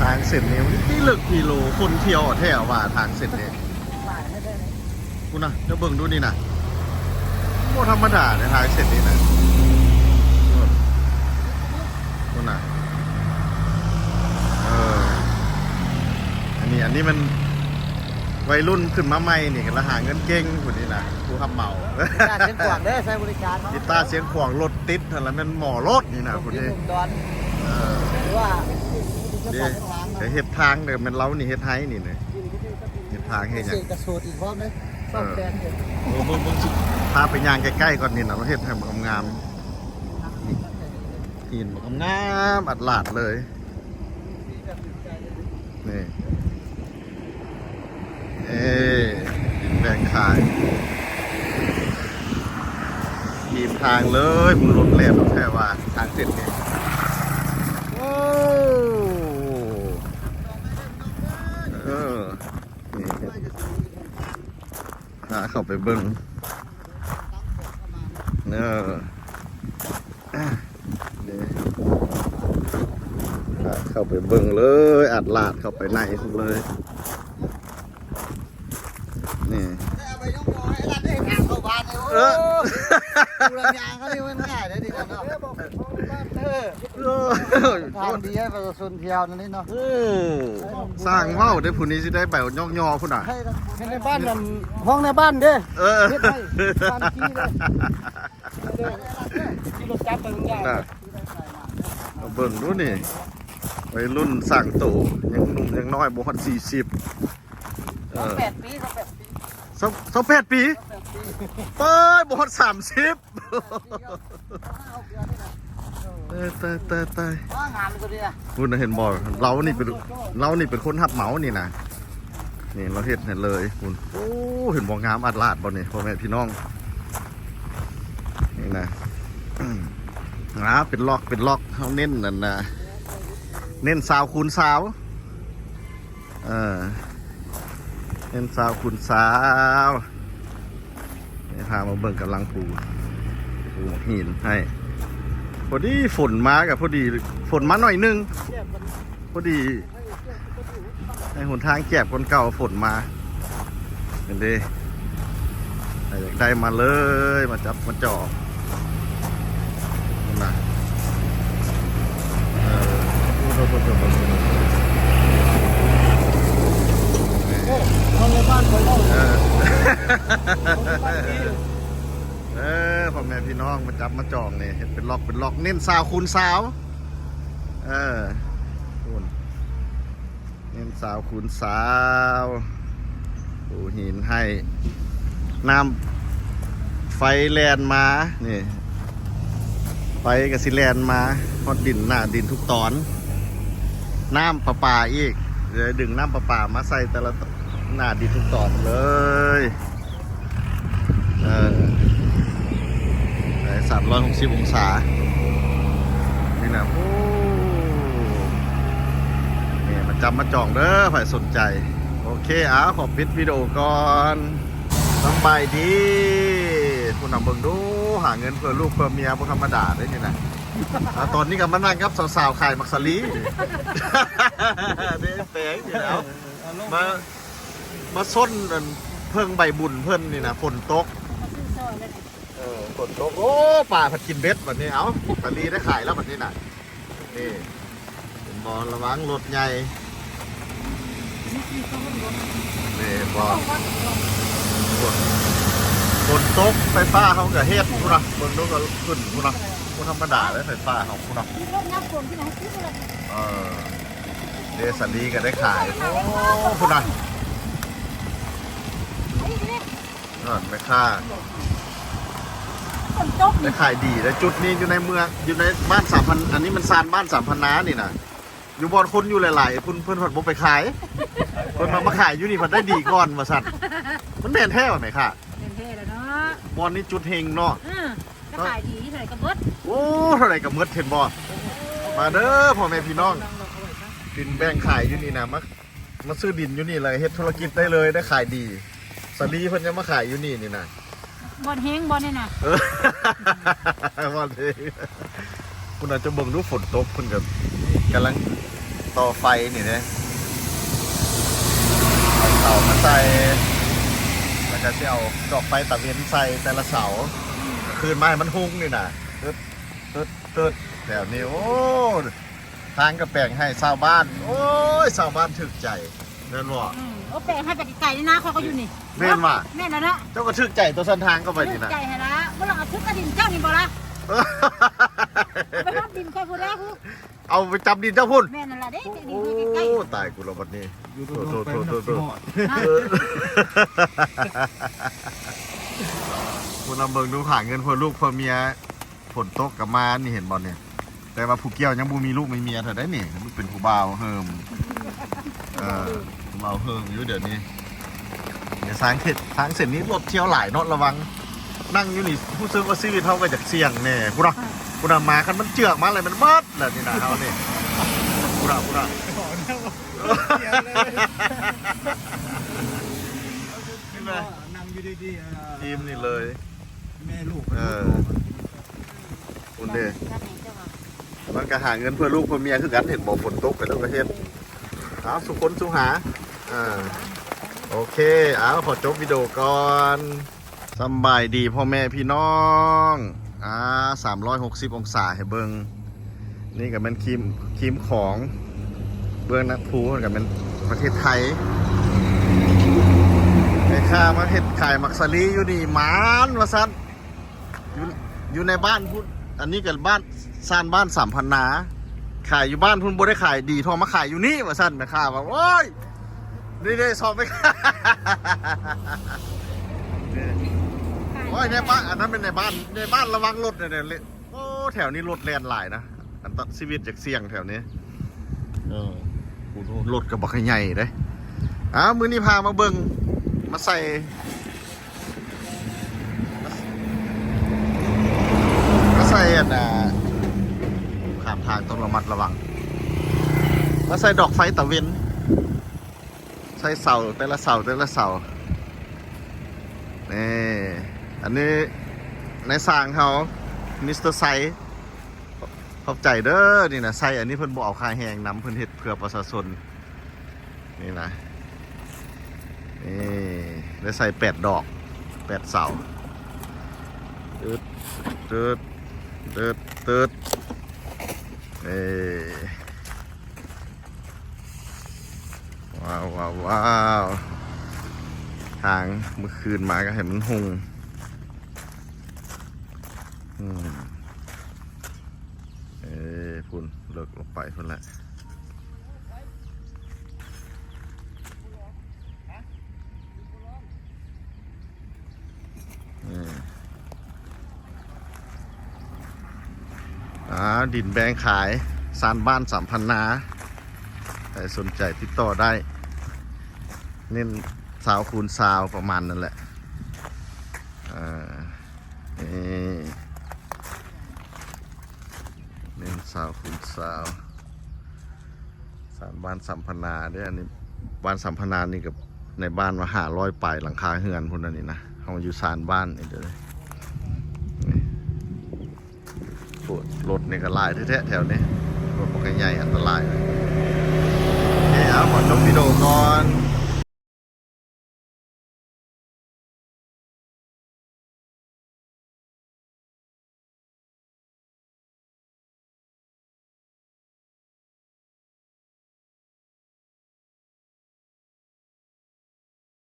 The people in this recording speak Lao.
ທາງເສັ້ນນີ້ມັນທີ່ເລິກທີ່ໂລ ຄົນທ່ຽວແທ້ວ່າທາງເສັ້ນນີ້. ພຸ້ນນະ ເຈົ້າເບິ່ງດູນີ້ນະ ບໍ່ທຳມະດາເດ້ ທາງເສັ້ນນີ້ນະ. ພຸ້ນນະ ເອີ ອັນນີ້ ອັນນີ້ມັນໄວລຸ້ນຂຶ້ນມາໃໝ່ນີ້ ກໍລະຫາເງິນເກັ່ງພຸ້ນນີ້ນະ ຜູ້ຮັບເໝົາ. ກິດຕາສຽງຂວາງເດີ ໃຊ້ບໍລິການເນາະ ກິດຕາສຽງຂວາງ ລົດຕິດຫັ້ນລະແມ່ນໝໍລົດນີ້ນະ ຜູ້ນີ້ ເອີ ຫຼືວ່າເຮັດທາງເດີ ແມ່ນລາວນີ້ເຮັດໄຮ່ນີ້ນະ ເຮັດທາງເຮັດຫຍັງ ເສກກະສູດອີກພ້ອມເດ້ ເອີ ເບິ່ງ ເບິ່ງ ພາໄປຍ່າງໃກ້ໆກ່ອນນີ້ນະ ລາວເຮັດໃຫ້ມັນງາມໆ ຫີນງາມໆ ອັດຫຼາດເລີຍ ນີ້ ເອີ ດິນແບ່ງຂາຍ ທີມທາງເລີຍ ໝູລົດແລ່ນແທ້ວ່າທາງເສັ້ນນີ້ ໂອ້ ເອີ ນີ້ ພາເຂົ້າໄປເບິ່ງ ເອີ ນີ້ ພາເຂົ້າໄປເບິ່ງເລີຍ ອັດລາດເຂົ້າໄປໃນພຸ້ນເລີຍ ນີ້ ເອີ ທາງດີໃຫ້ປະຊາຊົນທ່ຽວນັ້ນນີ້ເນາະ ໂອ້ ຊ່າງເວົ້າເດ້ ຜູ້ນີ້ຊິໄດ້ໄປຍ້ອງຍໍພຸ້ນນະ ໃຫ້ໃນບ້ານນັ້ນ ຫ້ອງໃນບ້ານເດ້ ເອີ ເຮັດໃຫ້ບ້ານຂີ້ເດ້ ຂີ່ລົດຈັກໄປເບິ່ງຢ່າງ ເບິ່ງດູນີ້ ໄວລຸ້ນສ້າງໂຕ ຍັງໜຸ່ມຍັງນ້ອຍ ບໍ່ຮອດສີ່ສິບ ເອີ ຊາວແປດປີ ຊາວແປດປີ ຊາວ ຊາວແປດປີ ຊາວແປດປີ ເປ້ຍ ບໍ່ຮອດສາມສິບ ເອີ ຕາຍ ຕາຍ ຕາຍ ງາມຕົວນີ້ນະ ພຸ້ນນະ ເຫັນບໍ່ ລາວນີ້ເປັນ ລາວນີ້ເປັນຄົນຮັບເໝົານີ້ນະ ນີ້ລາວເຮັດໃຫ້ເລີຍພຸ້ນ ໂອ້ ເຫັນບໍ່ ງາມອັດລາດບໍ່ນີ້ ພໍ່ແມ່ພີ່ນ້ອງ ນີ້ນະ ອ່າ ເປັນລັອກ ເປັນລັອກ ເຮົາເນັ້ນນັ້ນນະ ເນັ້ນຊາວຄູນຊາວ ເອີ ເນັ້ນຊາວຄູນຊາວ ນີ້ພາມາເບິ່ງກຳລັງປູ ປູຫີນໃຫ້ ພໍດີຝົນມາກໍພໍດີ ຝົນມາໜ້ອຍໜຶ່ງ ພໍດີໃຫ້ຫົນທາງແຈບຄົນເກົ່າ ຝົນມາ ເຫັນເດ້ ໃຜຢາກໄດ້ມາເລີຍ ມາຈັບມາຈອງ ນະ ເອີ ເອີ ເອີ ພໍ່ແມ່ພີ່ນ້ອງ ເອີ ເອີ ພໍ່ແມ່ພີ່ນ້ອງ ມາຈັບມາຈອງນີ້ ເຮັດເປັນລັອກເປັນລັອກ ເນັ້ນຊາວຄູນຊາວ ເອີ ພຸ້ນ ເນັ້ນຊາວຄູນຊາວ ປູຫີນໃຫ້ ນ້ຳໄຟແລ່ນມາ ນີ້ ໄຟກໍຊິແລ່ນມາຮອດດິນ ໜ້າດິນທຸກຕອນ ນ້ຳປະປາອີກ ເອີ ດຶງນ້ຳປະປາມາໃສ່ແຕ່ລະໜ້າດິນທຸກຕອນເລີຍ. ເອີ ໄດ້ສາມຮ້ອຍຫົກສິບອົງສາ ນີ້ນະ ໂອ້ ນີ້ມາຈັບມາຈອງເດີ ໃຜສົນໃຈ ໂອເຄ ອ້າວ ຂໍປິດວິດີໂອກ່ອນ ສະບາຍດີ ຜູ້ນຳເບິ່ງດູ ຫາເງິນເພື່ອລູກເພື່ອເມຍບໍ່ທຳມະດາເດ້ນີ້ນະ ອ່າ ຕອນນີ້ກໍມານັ່ງກັບສາວໆຂາຍໝາກສາລີ ເດ້ແປງຢູ່ແລ້ວ ມາ ມາຊົນອັນເພິ່ງໃບບຸນເພິ່ນນີ້ນະ ຝົນຕົກ ເອີ ຝົນຕົກ ໂອ້ ປາພັດກິນເບັດບັດນີ້ ເອົ້າ ຕາລີໄດ້ຂາຍແລ້ວບັດນີ້ນະ ນີ້ ເຫັນບໍ່ ລະວັງລົດໃຫຍ່ ນີ້ເຫັນບໍ່ ຝົນ ຝົນຕົກ ໄຟຟ້າເຮົາກໍເຮັດ ພຸ້ນນະ ເບິ່ງດູກໍຂຶ້ນ ພຸ້ນນະ ບໍ່ທຳມະດາເດ້ ໄຟຟ້າເຮົາ ພຸ້ນນະ ເອີ ເດ ສາລີກໍໄດ້ຂາຍ ໂອ້ ພຸ້ນນະ ນັ້ນແມ່ຄ້າ ຝົນຕົກ ໄດ້ຂາຍດີ ແລະ ຈຸດນີ້ຢູ່ໃນເມືອງ ຢູ່ໃນບ້ານສາມພັນ ອັນນີ້ມັນຊານບ້ານສາມພັນນານີ້ນະ ຢູ່ບ່ອນຄົນຢູ່ຫຼາຍໆ ເພິ່ນ ເພິ່ນພັດບໍ່ໄປຂາຍ ເພິ່ນວ່າມາຂາຍຢູ່ນີ້ພັດໄດ້ດີກ່ອນວ່າຊັ້ນ ມັນແມ່ນແທ້ບໍ່ແມ່ຄ້າ? ແມ່ນແທ້ແລ້ວເນາະ ບ່ອນນີ້ຈຸດເຮັງເນາະ ເອີ ແລ້ວຂາຍດີເທົ່າໃດກໍເບິດ ໂອ້ ເທົ່າໃດກໍເບິດ ເຫັນບໍ່ ມາເດີພໍ່ແມ່ພີ່ນ້ອງ ດິນແບ່ງຂາຍຢູ່ນີ້ນະ ມາ ມາຊື້ດິນຢູ່ນີ້ແລ້ວເຮັດທຸລະກິດໄດ້ເລີຍ ໄດ້ຂາຍດີ ສາລີເພິ່ນຍັງມາຂາຍຢູ່ນີ້ນີ້ນະ ບ່ອນເຮັງ ບ່ອນນີ້ນະ ເອີ ບ່ອນເຮັງ ພຸ້ນນະ ຈະເບິ່ງດູ ຝົນຕົກ ເພິ່ນກໍກຳລັງ ຕໍ່ໄຟນີ້ເດ້ ເອົາເສົາມາໃສ່ ແລ້ວກໍຊິເອົາດອກໄຟຕາເວັນໃສ່ແຕ່ລະເສົາ ຄືນມາໃຫ້ມັນຮຸ່ງນີ້ນະ ຕຶດ ຕຶດ ຕຶດ ແຖວນີ້. ໂອ້ ທາງກໍແປງໃຫ້ຊາວບ້ານ ໂອ້ຍ ຊາວບ້ານຖືກໃຈ ແມ່ນບໍ່? ອືມ ໂອ້ ແປງໃຫ້ໄປໄກໆ ນີ້ນະ ຂ້ອຍກໍຢູ່ນີ້. ແມ່ນວ່າ ແມ່ນແລ້ວເນາະ ເຈົ້າກໍຖືກໃຈຕົວສັນທາງເຂົ້າໄປນີ້ນະ ຖືກໃຈຫັ້ນລະ. ບໍ່ລອງເອົາທຶກກະດິນເຈົ້ານີ້ບໍ່ລະ? ເອີ ເອົາໄປຮອດດິນຂ້ອຍພຸ້ນແລ້ວ ເອົາໄປຈັບດິນເຈົ້າພຸ້ນ. ແມ່ນນັ້ນລະເດ້ ໂອ້ ຕາຍກູລະບັດນີ້. ຢູ່ໂດນໆໄປມັນຊິຮອດ. ເອີ ຜູ້ນຳເບິ່ງດູ ຫາເງິນເພື່ອລູກເພື່ອເມຍ ຝົນຕົກກໍມາ ນີ້ເຫັນບໍ່ນີ້? ແຕ່ວ່າຜູ້ກ່ຽວຍັງບໍ່ມີລູກມີເມຍເທື່ອໃດນີ້ ມັນເປັນຜູ້ບ່າວເຫິມ ເອີ ຜູ້ບ່າວເຫິມຢູ່ດຽວນີ້. ນີ້ ທາງເຂດ ທາງເສັ້ນນີ້ລົດທ່ຽວຫຼາຍເນາະ ລະວັງ. ນັ່ງຢູ່ນີ້ຮູ້ສຶກວ່າຊີວິດເຮົາກໍຢາກສ່ຽງແດ່ພຸ້ນນະ ພຸ້ນນະ. ມາ ຄັນມັນເຈື່ອມາແລ້ວ ມັນໝົດແລ້ວນີ້ນະ ເຮົານີ້ ພຸ້ນນະ ພຸ້ນນະ. ນີ້ແຫຼະ ນັ່ງຢູ່ດີໆ ອີ່ມນີ້ເລີຍ ແມ່ລູກ ເອີ ພຸ້ນເດ້. ມັນກໍຫາເງິນເພື່ອລູກເພື່ອເມຍຄືກັນ ເຫັນບໍ່? ຝົນຕົກກໍຕ້ອງໄປເຮັດ. ເອົາ ສູ່ຄົນສູ່ຫາ. ເອີ ໂອເຄ ເອົາ ຂໍຈົບວິດີໂອກ່ອນ. ສຳບາຍດີພໍ່ແມ່ພີ່ນ້ອງ ອາ ສາມຮ້ອຍຫົກສິບອົງສາໃຫ້ເບິ່ງ. ນີ້ກໍແມ່ນຄຣີມ ຄຣີມຂອງ ເບື້ອງນະພູ ກໍແມ່ນປະເທດໄທ. ແມ່ຄ້າມາເຮັດຂາຍໝາກສາລີຢູ່ນີ້ ໝານວ່າຊັ້ນ. ຢູ່ ຢູ່ໃນບ້ານພຸ້ນ ອັນນີ້ກໍບ້ານ ຊານບ້ານສາມພັນນາ ຂາຍຢູ່ບ້ານພຸ້ນບໍ່ໄດ້ຂາຍດີເທົ່າມາຂາຍຢູ່ນີ້ວ່າຊັ້ນ. ແມ່ຄ້າວ່າ ໂອ້ຍ ນີ້ເດ້ ຊອບແມ່ຄ້າ ໂອ້ຍ ໃນບ້ານ ອັນນັ້ນແມ່ນໃນບ້ານ ໃນບ້ານລະວັງລົດແດ່ໆ. ໂອ້ ແຖວນີ້ລົດແລ່ນຫຼາຍນະ ອັນຕະ ຊີວິດຢາກສ່ຽງແຖວນີ້. ເອີ ໂອ້ໂຫ ລົດກໍບັກໃຫຍ່ເດ້. ອ້າວ ມື້ນີ້ພາມາເບິ່ງ ມາໃສ່ ມາໃສ່ອັນ ອ່າ ຂ້າມທາງຕ້ອງລະມັດລະວັງ ມາໃສ່ດອກໄຟຕາເວັນ ໃສ່ເສົາ ແຕ່ລະເສົາ ແຕ່ລະເສົາ. ນີ້ ອັນນີ້ນາຍຊ່າງເຮົາ ມິສເຕີໄຊ ຂອບໃຈເດີ. ນີ້ນະ ໄຊ ອັນນີ້ເພິ່ນບໍ່ເອົາຄ່າແຮງນຳ ເພິ່ນເຮັດເພື່ອປະຊາຊົນ. ນີ້ນະ ນີ້ ໄດ້ໃສ່ແປດດອກ ແປດເສົາ ຕຶດ ຕຶດ ຕຶດ ຕຶດ ເອີ ວ້າວ ວ້າວ ວ້າວ ທາງມື້ຄືນມາກໍໃຫ້ມັນຮຸ່ງ ອືມ ເອີ ພຸ້ນ ເລິກລົງໄປພຸ້ນແຫຼະ. ເອີ ອ່າ ດິນແບ່ງຂາຍ ຊານບ້ານສາມພັນນາ ໃຜສົນໃຈຕິດຕໍ່ໄດ້ ເນັ້ນຊາວຄູນຊາວ ປະມານນັ້ນແຫຼະ. ເອີ ນີ້ ເນັ້ນຊາວຄູນຊາວ ຊານບ້ານສຳພະນາເດ້. ອັນນີ້ບ້ານສຳພະນານີ້ກໍໃນບ້ານວ່າຫ້າຮ້ອຍປາຍຫຼັງຄາເຮືອນພຸ້ນ ອັນນີ້ນະ. ເຮົາຢູ່ຊານບ້ານນີ້ເດີ. ນີ້ ໂອ້ ລົດນີ້ກໍຫຼາຍແທ້ໆແຖວນີ້. ລົດມັນກໍໃຫຍ່ ອັນຕະລາຍ. ໂອເຄ ເອົາ ຂໍຈົບວິດີໂອກ່ອນ.